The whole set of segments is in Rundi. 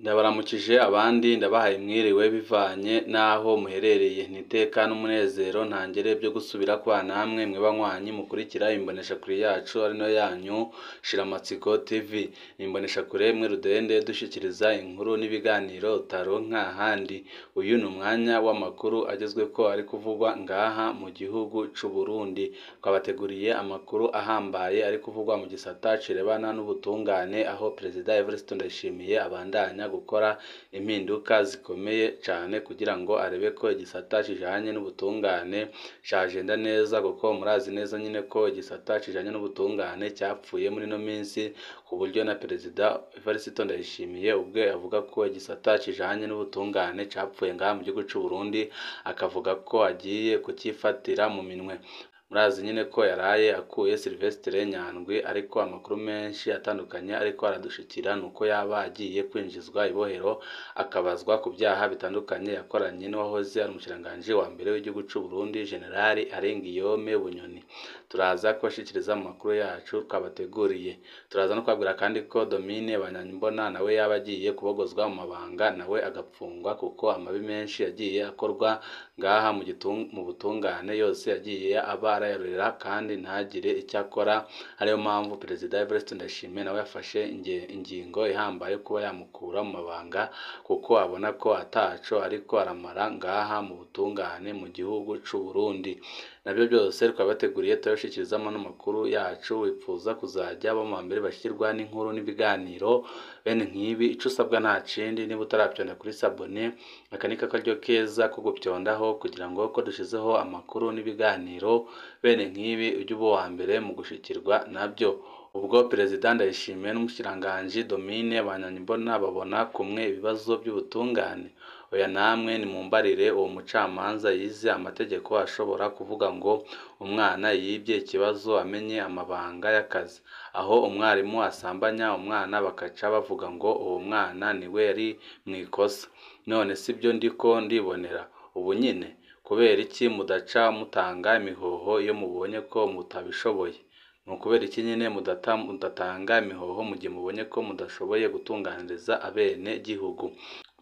Ndabaramukije abandi ndabahaye mwiriwe bivanye n'aho muherereye, ni iteka n'umunezero ntangere byo gusubira kwa namwe mwe banywanyi mukurikira imboneshakure yacu ari nayo yanyu Shiramatsiko TV. Ni imboneshakure mwe rudende dushikiriza inkuru n'ibiganiro utaronka ahandi. Uyu ni umwanya w'amakuru agezweko ari kuvugwa ngaha mu gihugu c'u Burundi. Twabateguriye amakuru ahambaye ari kuvugwa mu gisata cirebana n'ubutungane, aho Perezida Evariste Ndayishimiye abandanya gukora impinduka zikomeye cane kugira ngo arebe ko igisata kijanye n'ubutungane cagenda neza, kuko murazi neza nyine ko igisata kijanye n'ubutungane cyapfuye muri ino minsi, ku buryo na Perezida Evariste Ndayishimiye ubwe avuga ko igisata kijanye n'ubutungane capfuye ngaha mu gihugu c'u Burundi, akavuga ko agiye kucifatira mu minwe. Murazi nyine ko yaraye akuye Sylvestre Nyandwi, ariko amakuru menshi atandukanye ariko aradushikira nuko yaba agiye kwinjizwa ibohero akabazwa ku byaha bitandukanye yakoranye n'uwahoze ari umushikiranganji wa mbere w'igihugu c'u Burundi General Arengiyome Bunyoni. Turaza kubashikiriza mu makuru yacu twabateguriye. Turaza no kubabwira kandi ko Domine Banyanyimbona nawe yaba agiye kubogozwa mu mabanga nawe agapfungwa, kuko amabi menshi yagiye akorwa ngaha mu butungane yose yagiye aba arayarorera kandi ntagire icyo akora. Ariyo mpamvu Perezida Evariste Ndayishimiye nawe yafashe ingingo ihambaye kuba yamukura mu mabanga, kuko abona ko ataco ariko aramara ngaha mu butungane mu gihugu c'u Burundi. Nabyo byose twabateguriye turabashikirizamo n'amakuru yacu. Wipfuza kuzajya aba mu bambere bashikirwa n'inkuru n'ibiganiro bene nk'ibi, ico usabwa nta kindi, niba utaravyonda kuri sabone, aka ni akaryo keza ko gupyondaho kugira ngo ko dushizeho amakuru n'ibiganiro bene nk'ibi ujye uba uwa mbere mu gushikirwa nabyo. Ubwo Perezida Ndayishimiye n'umushikiranganji Domine Banyanyimbona babona kumwe ibibazo by'ubutungane. Oya namwe nimumbarire, uwo mucamanza yize amategeko ashobora kuvuga ngo umwana yibye ikibazo amenye amabanga y'akazi, aho umwarimu asambanya umwana bakaca bavuga ngo uwo mwana niwe yari mu ikosa. None sibyo ndiko ndibonera ubu nyine? Kubera iki mudaca mutanga imihoho iyo mubonye ko mutabishoboye? Ni ukubera iki nyine mudatanga imihoho mu gihe mubonye ko mudashoboye gutunganiriza abene gihugu?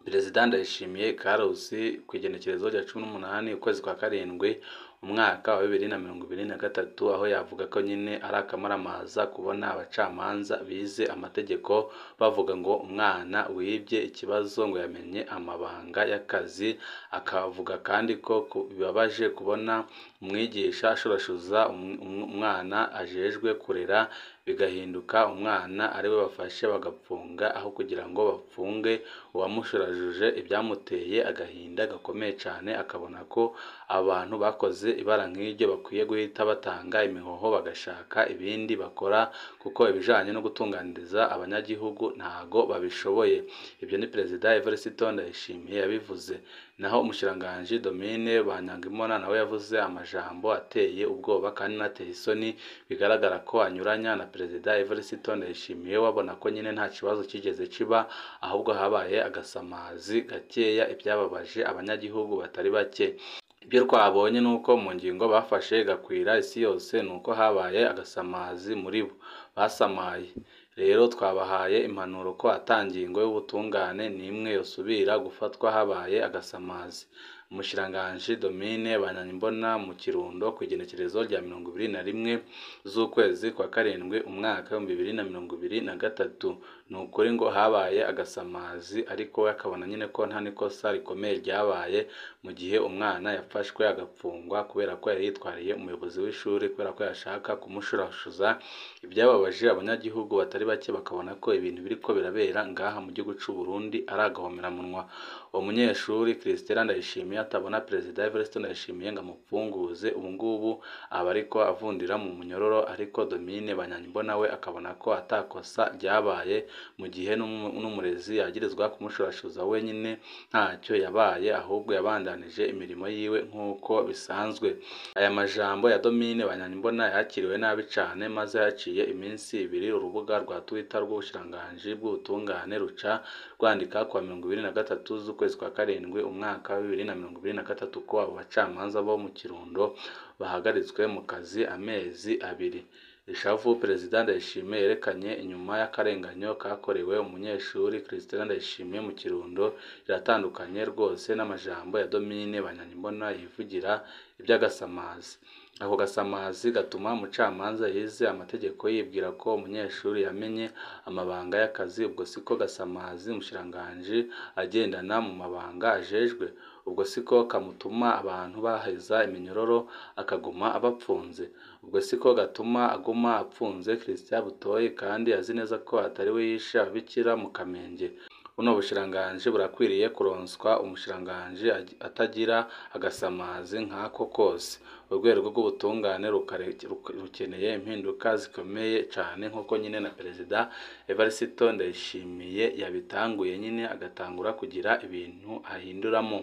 Perezida Ndayishimiye Karusi ku igenekerezo rya 18 ukwezi kwa karindwi umwaka wa 2023, aho yavuga ko nyine ari akamaramaza kubona abacamanza bize amategeko bavuga ngo umwana wibye ikibazo ngo yamenye amabanga y'akazi. Akavuga kandi ko bibabaje kubona umwigisha ashurashuza umwana ajejwe kurera, bigahinduka umwana ariwe bafashe bagapfunga aho kugira ngo bapfunge uwamushurajuje. Ibyamuteye agahinda gakomeye cane, akabona ko abantu bakoze ibara nk'iryo bakwiye guhita batanga imihoho bagashaka ibindi bakora, kuko ibijanye no gutunganiriza abanyagihugu ntago babishoboye. Ibyo ni Perezida Evariste Ndayishimiye yabivuze. Naho umushikiranganji Domine Banyangimbona nawe yavuze amajambo ateye ubwoba kandi anateye isoni, bigaragara ko anyuranya na Perezida Evariste Ndayishimiye, wabona ko nyine nta kibazo kigeze kiba, ahubwo habaye agasamazi gakeya, ibyababaje abanyagihugu batari bake. Ibyo twabonye nuko mu ngingo bafashe igakwira isi yose, nuko habaye agasamazi muri bo basamaye. Rero twabahaye impanuro ko ata ngingo y'ubutungane n'imwe yosubira gufatwa habaye agasamazi. Umushikiranganji Domine Banyanyimbona mu Kirundo ku igenekerezo rya 21 z'ukwezi kwa karindwi umwaka 2023. Ni ukuri ngo habaye agasamazi, ariko we akabona nyine ko nta n'ikosa rikomeye ryabaye mu gihe umwana yafashwe agapfungwa kubera ko yari yitwariye umuyobozi w'ishuri kubera ko yashaka kumushurashuza. Ibyababaje abanyagihugu batari bake, bakabona ko ibintu biriko birabera ngaha mu gihugu c'u Burundi ari agahomeраmunwa. Uwo munyeshuri Christella Ndayishimiye atabona Perezida Evariste Ndayishimiye ngo amupfunguze, ubu ngubu aba ariko avundira mu munyororo, ariko Domine Banyanyimbona we akabona ko atakosa ryabaye mu gihe n'umurezi yagirizwa kumushurashuza wenyine ntacyo yabaye, ahubwo yabandanije imirimo yiwe nk'uko bisanzwe. Aya majambo ya Domine Banyanyimbona yakiriwe nabi cane, maze haciye iminsi ibiri urubuga rwa Twitter rw'ubushikiranganji bw'ubutungane ruca rwandika kuwa 23 z'ukwezi kwa karindwi umwaka wa 2023 ko abo bacamanza bo mu Kirundo bahagaritswe mu kazi amezi abiri. Ishavu Perezida Ndayishimiye yerekanye inyuma y'akarenganyo kakorewe umunyeshuri Christella Ndayishimiye mu Kirundo riratandukanye rwose n'amajambo ya Domine Banyankimbona yivugira iby'agasamazi. Ako gasamazi gatuma umucamanza yize amategeko yibwira ko umunyeshuri yamenye amabanga y'akazi, ubwo siko gasamazi umushikiranganji agendana mu mabanga ajejwe, ubwo siko kamutuma abantu baheza iminyororo akaguma abapfunze, ubwo siko gatuma aguma apfunze Christian Butoyi kandi azi neza ko atari we yishe ababikira mu Kamenge. Buno bushikiranganji burakwiriye kuronswa umushikiranganji atagira agasamazi nk'ako kose. Urwego rw'ubutungane rukeneye impinduka zikomeye cane nk'uko nyine na Perezida Evariste Ndayishimiye yabitanguye nyine agatangura kugira ibintu ahinduramo.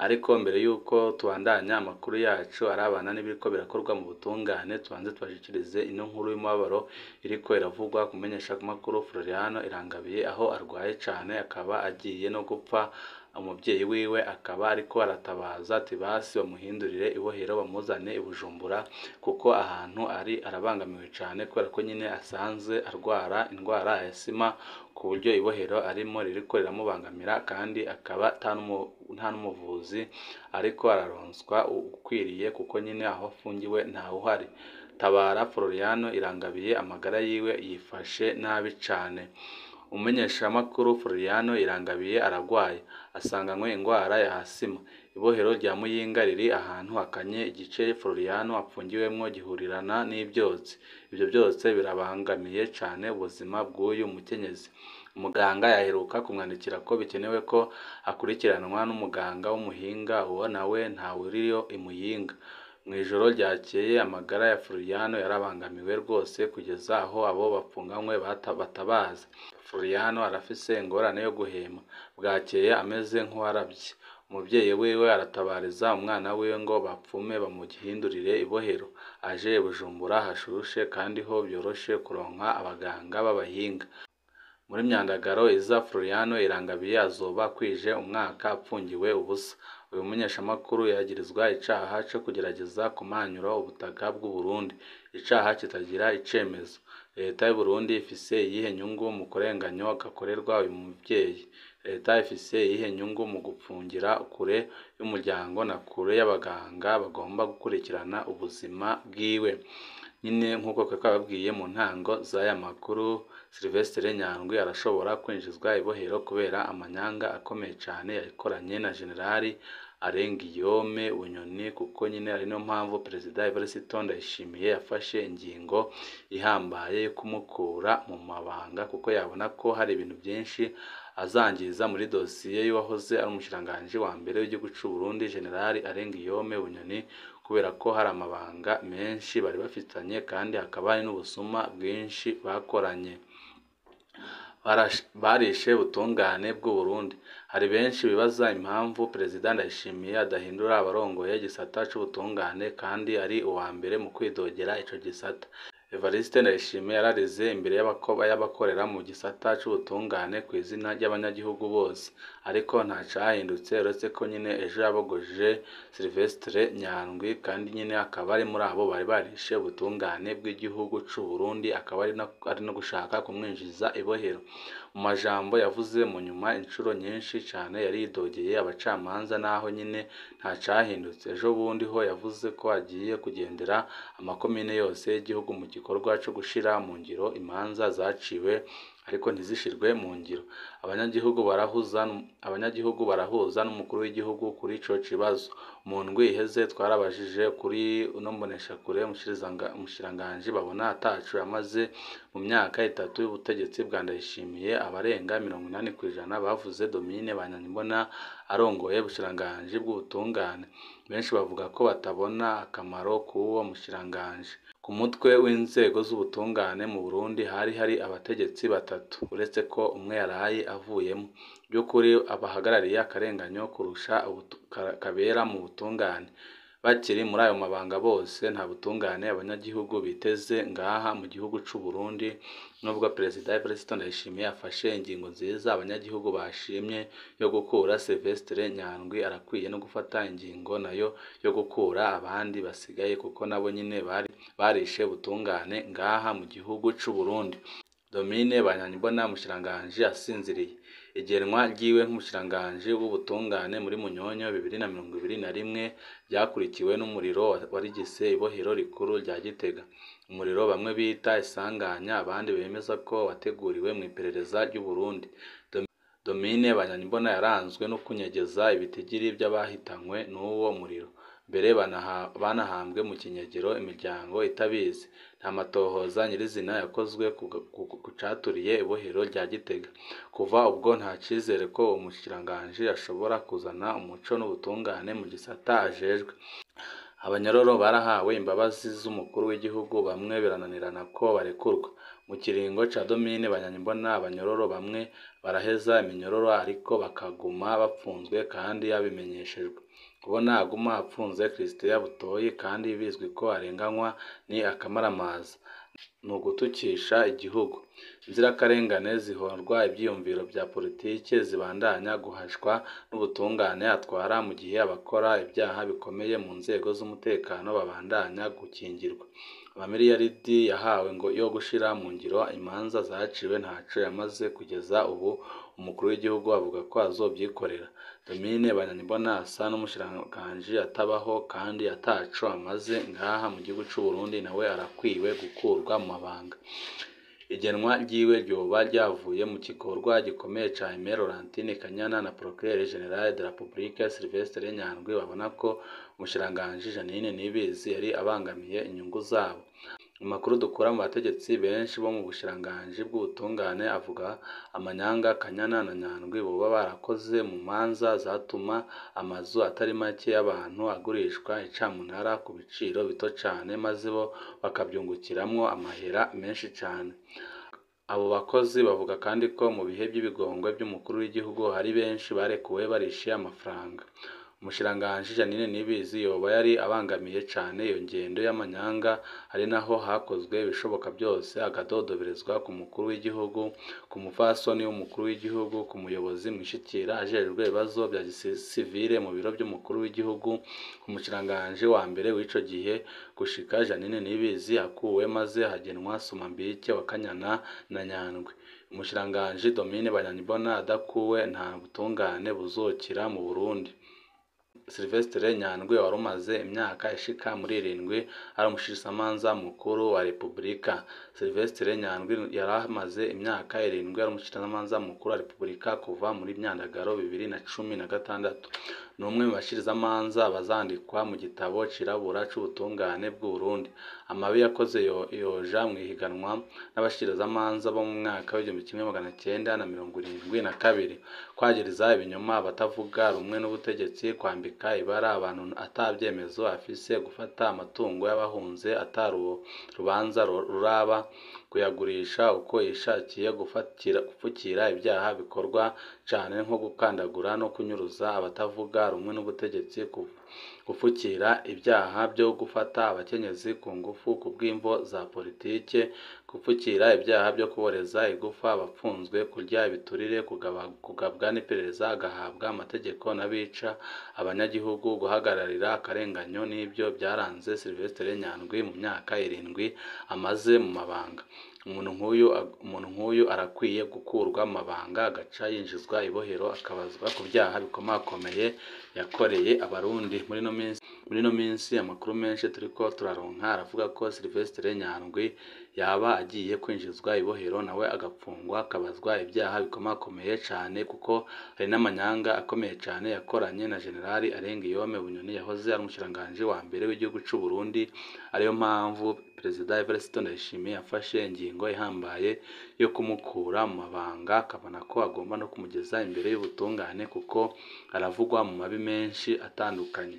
Ariko mbere y'uko tubandanya amakuru yacu arabana n'ibiriko birakorwa mu butungane, tubanze tubashikirize ino nkuru y'umubabaro iriko iravugwa ku menyeshamakuru Floriano Irangabiye, aho arwaye cane akaba agiye no gupfa. Umuvyeyi wiwe akaba ariko aratabaza ati basi bamuhindurire ibohero bamuzane i Bujumbura, kuko ahantu ari arabangamiwe cane kubera ko nyine asanzwe arwara indwara ya asima, ku buryo ibohero arimo ririko riramubangamira, kandi akaba nta n'umuvuzi ariko araronswa ukwiriye, kuko nyine aho afungiwe ntawuhari. Tabara Floriano Irangabiye amagara yiwe yifashe nabi cane. Umumenyeshamakuru Floriano Irangabiye aragwaye, asanganywe ingwara ya asima. Ibohero rya Muyinga riri ahantu hakanye, igice Floriano apfungiwemwo gihurirana n'ivyotsi. Ivyo vyose birabangamiye cane ubuzima bw'uyu mukenyezi. Umuganga yaheruka kumwandikira ko bikenewe ko akurikiranwa n'umuganga w'umuhinga, uwo nawe ntawuriyo i Muyinga. Mw'ijoro ryakeye amagara ya Floriano yarabangamiwe rwose kugeza aho abo bapfunganywe batabaza. Floriano arafise ingorane yo guhema, bwakeye ameze nk'uwaravye. Umuvyeyi wiwe aratabariza umwana wiwe ngo bapfume bamuhindurire ibohero, aje i Bujumbura hashushe kandi ho vyoroshe kuronka abaganga b'abahinga. Muri myandagaro iza Floriano Irangabiye azoba akwije umwaka apfungiwe ubusa. Uyu mumenyeshamakuru yagirizwa icaha co kugerageza kumanyura ubutaka bw'Uburundi, icaha kitagira icemezo. Leta y'Uburundi ifise iyihe nyungu mu kurenganyo gakorerwa uyu muvyeyi? Leta ifise iyihe nyungu mu gupfungira kure y'umuryango na kure y'abaganga bagomba gukurikirana ubuzima bwiwe? Nyine nk'uko twababwiye mu ntango z'aya makuru, Sylvestre Nyandwi arashobora kwinjizwa ibohero kubera amanyanga akomeye cane yakoranye na Generali Arengiyome Bunyoni, kuko nyine ari niyo mpamvu Perezida Evariste Ndayishimiye yafashe ingingo ihambaye yo kumukura mu mabanga, kuko yabona ko hari ibintu byinshi azangiza muri dosiye y'uwahoze ari umushikiranganji wa mbere w'igihugu c'u Burundi Generali Arengiyome Bunyoni, kubera ko hari amabanga menshi bari bafitanye kandi hakaba hari n'ubusuma bwinshi bakoranye. Barishe ubutungane bw'u Burundi. Hari benshi bibaza impamvu Perezida Ndayishimiye adahindura abarongoye igisata c'ubutungane kandi ari uwa mbere mu kwidogera ico gisata. Evariste Ndayishimiye yararize imbere y'abakorera mu gisata c'ubutungane kw'izina ry'abanyagihugu bose, ariko nta cahindutse uretse ko nyine ejo yabogoje Sylvestre Nyandwi, kandi nyine akaba ari muri abo bari barishe ubutungane bw'igihugu c'u Burundi, akaba ari no gushaka kumwinjiza ibohero. Mu majambo yavuze mu nyuma incuro nyinshi cane yaridogeye abacamanza, naho nyine nta cahindutse. Ejo bundi ho yavuze ko agiye kugendera amakomine yose y'igihugu mu gikorwa co gushira mu ngiro imanza zaciwe ariko ntizishirwe mu ngiro. Abanyagihugu barahuza n'umukuru w'igihugu kuri ico kibazo. Mu ndwi iheze twarabajije kuri uno mboneshakure umushikiranganji babona ataco yamaze mu myaka itatu y'ubutegetsi bwa Ndayishimiye, abarenga 80% bavuze Domine Banyankimbona arongoye ubushikiranganji bw'ubutungane. Benshi bavuga ko batabona akamaro k'uwo mushikiranganji. Ku mutwe w'inzego z'ubutungane mu Burundi hari hari abategetsi batatu, uretse ko umwe yaraye avuyemo. By'ukuri abahagarariye akarenganyo kurusha kabera mu butungane. Bakiri muri ayo mabanga bose, nta butungane abanyagihugu biteze ngaha mu gihugu c'u Burundi. Nubwo Perezida Evariste Ndayishimiye afashe ingingo nziza abanyagihugu bashimye yo gukura Sylvestre Nyandwi, arakwiye no gufata ingingo nayo yo gukura abandi basigaye, kuko nabo nyine bari barishe ubutungane ngaha mu gihugu c'u Burundi. Domine Banyankimbona, umushikiranganji asinziriye. Igenwa ryiwe nk'umushikiranganji w'ubutungane muri Munyonyo 2021 ryakurikiwe n'umuriro warigise ibohero rikuru rya Gitega. Umuriro bamwe bita isanganya, abandi bemeza ko wateguriwe mw'iperereza ry'u Burundi. Domine Banyankimbona yaranzwe no kunyegeza ibitigiri vy'abahitanywe n'uwo muriro, mbere banahambwe mu kinyegero imiryango itabizi. Nta matohoza nyirizina yakozwe ku caturiye ibohero rya Gitega. Kuva ubwo nta cizere ko uwo mushikiranganji ashobora kuzana umuco n'ubutungane mu gisata ajejwe. Abanyororo barahawe imbabazi z'umukuru w'igihugu, bamwe birananirana ko barekurwa. Mu kiringo ca Domine Banyankimbona, abanyororo bamwe baraheza iminyororo ariko bakaguma bapfunzwe kandi yabimenyeshejwe. Kubona aguma apfunze Christian Butoyi kandi bizwi ko arenganywa ni akamaramaza, ni ugutukisha igihugu. Inzirakarengane zihorwa ivyiyumviro vya politike zibandanya guhashwa n'ubutungane atwara, mu gihe abakora ivyaha bikomeye mu nzego z'umutekano babandanya gukingirwa. Amamiliyaridi yahawe ngo yo gushira mu ngiro imanza zaciwe ntaco yamaze kugeza ubu, umukuru w'igihugu avuga ko azovyikorera. Domine Banyankimbona asa n'umushikiranganji atabaho kandi ataco amaze ngaha mu gihugu c'u Burundi, nawe arakwiwe gukurwa mu mabanga. Igenwa ryiwe ryoba ryavuye mu gikorwa gikomeye ca Aimé Laurentine Kanyana na Procureur General de la République Sylvestre Nyandwi, babona ko umushikiranganji Jeanine Niyibizi yari abangamiye inyungu zabo. Amakuru dukura mu bategetsi benshi bo mu bushikiranganji bw'ubutungane avuga amanyanga Kanyana na Nyandwi boba barakoze mu manza zatuma amazu atari make y'abantu agurishwa icamunara ku biciro bito cane, maze bo bakavyungukiramwo amahera menshi cane. Abo bakozi bavuga kandi ko mu bihe vy'ibigongwe vy'umukuru w'igihugu hari benshi barekuwe barishe amafaranga. Umushikiranganji Jeanine Niyibizi yoba yari abangamiye cane iyo ngendo y'amanyanga, ari naho hakozwe ibishoboka vyose agadodoberezwa ku mukuru w'igihugu, ku mupfasoni w'umukuru w'igihugu, ku muyobozi mwishikira ajejwe ibibazo vya gisivile mu biro vy'umukuru w'igihugu, ku mushikiranganji wa mbere w'ico gihe, gushika Jeanine Niyibizi akuwe maze hagenwa Somambike wa Kanyana na Nyandwi. Umushikiranganji Domine Banyankimbona adakuwe nta butungane buzokira mu Burundi. Sylvestre Nyandwi wari umaze imyaka ishika muri 7 ari umushikizamanza mukuru wa Repubulika. Sylvestre Nyandwi yari amaze imyaka 7 ari umushikizamanza mukuru wa Repubulika kuva muri Myandagaro 2016. Ni umwe mu bashikirizamanza bazandikwa mu gitabo cirabura c'ubutungane bw'u Burundi. Amabi yakoze yoja mw'ihiganwa n'abashikirizamanza bo mu mwaka w'1972. Kwagiriza ibinyoma abatavuga rumwe n'ubutegetsi, kwambika ibara abantu ata vyemezo afise, gufata amatungo y'abahunze ata rubanza ruraba, kuyagurisha uko yishakiye, gupfukira ivyaha bikorwa cane nko gukandagura no kunyuruza abatavuga rumwe n'ubutegetsi, gupfukira ivyaha vyo gufata abakenyezi ku ngufu ku bw'imvo za politike, gupfukira ivyaha vyo kuboreza igufa abapfunzwe, kurya ibiturire, kugabwa n'iperereza agahabwa amategeko n'abica abanyagihugu, guhagararira akarenganyo, n'ivyo vyaranze Sylvestre Nyandwi mu myaka 7 amaze mu mabanga. Umuntu nk'uyu arakwiye gukurwa mu mabanga agaca yinjizwa ibohero akabazwa ku vyaha bikomakomeye yakoreye Abarundi. Muri ino minsi amakuru menshi turiko turaronka aravuga ko Sylvestre Nyandwi yaba agiye kwinjizwa ibohero nawe agapfungwa akabazwa ivyaha bikomakomeye cane, kuko hari n'amanyanga akomeye cane yakoranye na General Arengiyome Bunyoni yahoze ari umushikiranganji wa mbere w'igihugu c'u Burundi, ariyo mpamvu Perezida Evariste Ndayishimiye yafashe ingingo ihambaye yo kumukura mu mabanga, akabona ko agomba no kumugeza imbere y'ubutungane kuko aravugwa mu mabi menshi atandukanye.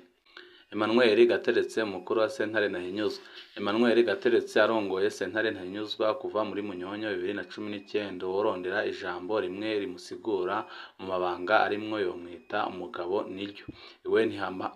Emmanuel Gateretse, umukuru wa sentare Ntahinyuzwa. Emmanuel Gateretse arongoye sentare Ntahinyuzwa kuva muri Munyonyo 2019. Uworondera ijambo rimwe rimusigura mu mabanga arimwo yomwita umugabo niryo.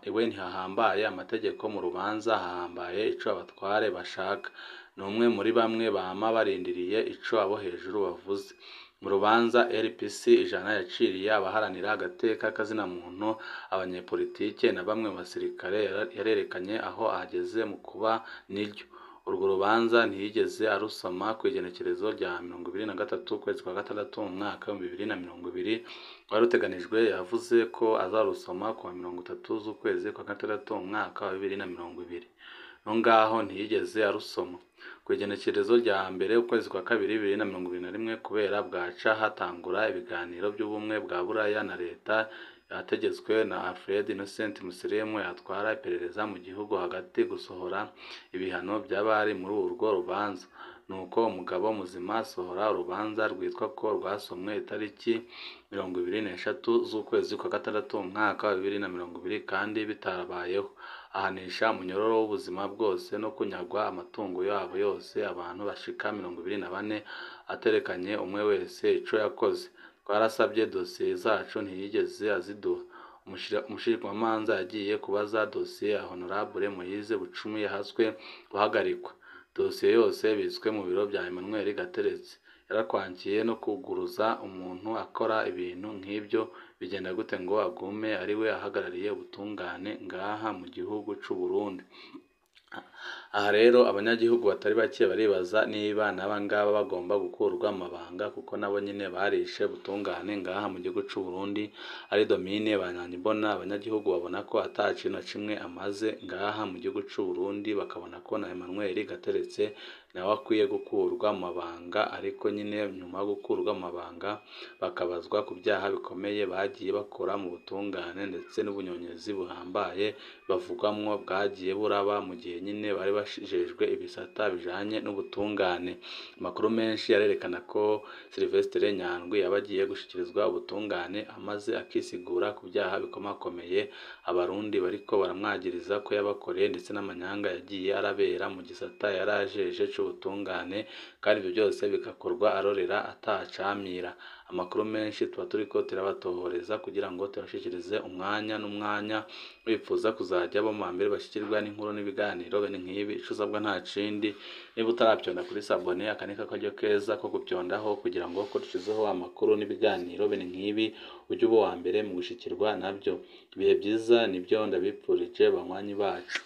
Iwe ntihahambaye amategeko mu rubanza, hahambaye ico abatware bashaka. Ni umwe muri bamwe bama barindiriye ico abo hejuru bavuze. Mu rubanza RPC 100 yaciriye abaharanira agateka k'azinamuntu, abanyepolitike na bamwe mu basirikare, yarerekanye aho ahageze mu kuba niryo. Urwo rubanza ntiyigeze arusoma kw'igenekerezo rya 23 ukwezi kwa gatandatu mu mwaka wa 2020 rwari ruteganijwe. Yavuze ko azarusoma kuwa 30 z'ukwezi kwa gatandatu mu mwaka wa 2020. No ngaho ntiyigeze arusoma. Kw'igenekerezo rya 1 ukwezi kwa kabiri 2021, kubera bwaca hatangura ibiganiro by'ubumwe bwa Buraya na leta yategetswe na Alfred Innocent Musiremu yatwara iperereza mu gihugu hagati gusohora ibihano by'abari muri urwo rubanza. Nuko umugabo muzima asohora urubanza rwitwa ko rwasomwe itariki 23 z'ukwezi kwa gatandatu mu mwaka wa 2020 kandi bitarabayeho. Ahanisha umunyororo w'ubuzima bwose no kunyagwa amatungo yabo yose abantu bashika 24, aterekanye umwe wese ico yakoze. Twarasabye dosiye zacu ntiyigeze aziduha. Umushikirizamanza yagiye kubaza dosiye ya Honorable Moise Bucumi yahaswe guhagarikwa. Dosiye yose ibitswe mu biro bya Emmanuel Gateretse. Yarakwankiye no kuguruza umuntu akora ibintu nk'ibyo bigenda gute ngo agume ariwe ahagarariye ubutungane ngaha mu gihugu c'u Burundi. Aha rero abanyagihugu batari bake baribaza niba n'aba ngaba bagomba gukurwa mu mabanga, kuko nabo nyine barishe ubutungane ngaha mu gihugu c'u Burundi. Ari Domine Banyankimbona, abanyagihugu babona ko ata kintu na kimwe amaze ngaha mu gihugu c'u Burundi, bakabona ko na Emmanuel Gateretse nawe akwiye gukurwa mu mabanga, ariko nyine nyuma yo gukurwa mu mabanga bakabazwa ku byaha bikomeye bagiye bakora mu butungane ndetse n'ubunyonyezi buhambaye bavugwamwo bwagiye buraba mu gihe nyine bari bajejwe ibisata bijanye n'ubutungane. Amakuru menshi arerekana ko Sylvestre Nyandwi yaba agiye gushikirizwa ubutungane amaze akisigura ku byaha bikomakomeye abarundi bariko baramwagiriza ko yabakoreye, ndetse n'amanyanga yagiye arabera mu gisata yarajeje c'ubutungane, kandi ivyo byose bigakorwa arorera atacamira. Amakuru menshi tuba turiko turabatohoreza kugira ngo tubashikirize umwanya n'umwanya. Wifuza kuzajya bo mu mbere bashikirwa n'inkuru n'ibiganiro bene nk'ibi, ico usabwa nta kindi, niba utaravyonda kuri sabone, aka ni akaryo keza ko kuvyondaho kugira ngo ko dushizeho amakuru n'ibiganiro bene nk'ibi ujye uba uwa mbere mu gushikirwa navyo. Ibihe vyiza nibyo ndabipfurije banywanyi bacu.